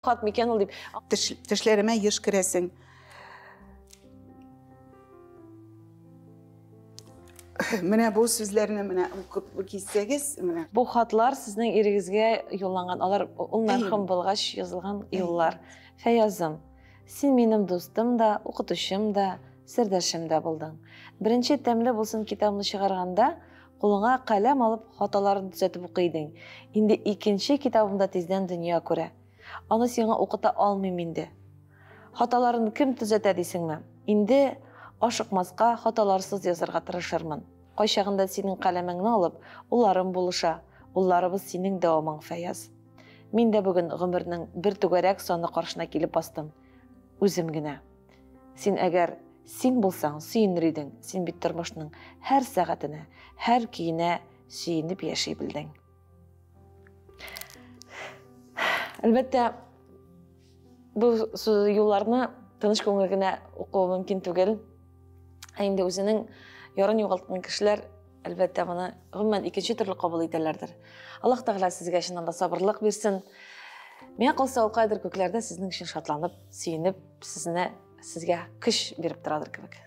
Хат микән ул дип. Төшләремә еш керәсең. Менә бу сүзләрне менә укып китсәгез, менә. Бу хатлар сезнең ирегезгә юлланган, алар ул мәрхүм булгач язылган юллар. Фәязым, син минем дустым да, укытучым да, сердәшем дә булдың. Беренче тәмле булсын китабымны чыгарганда, кулыңа каләм алып, хаталарын төзәтеп укый идең. Инде икенче китабым да тиздән дөнья күрә. Аны сиңа укыта алмыйм инде. Хаталарын кем төзәтә дисеңме? Инде ашыкмаска, хаталарсыз язарга тырышырмын. Кайчагында синең каләмеңне алып, улларым булыша. Улларыбыз синең дәвамың, Фәяз. Мин дә бүген гомернең бер түгәрәк саны каршына килеп бастым. Үзем генә. Син әгәр син булсаң, сөенер идең. Син бит тормышның һәр сәгатенә, һәр көенә сөенеп яши белдең. Әлбәттә, бу юлларны тыныч күңел генә уку мөмкин түгел. Ә инде үзенең ярын югалткан кешеләр, әлбәттә, моны гомумән икенче төрле кабул итәләрдер. Аллаһ Тәгалә сезгә чыннан да сабырлык бирсен. Миңа калса, ул кайдыр күкләрдә сезнең өчен шатланып, сөенеп, сезне сезгә көч биреп торадыр кебек.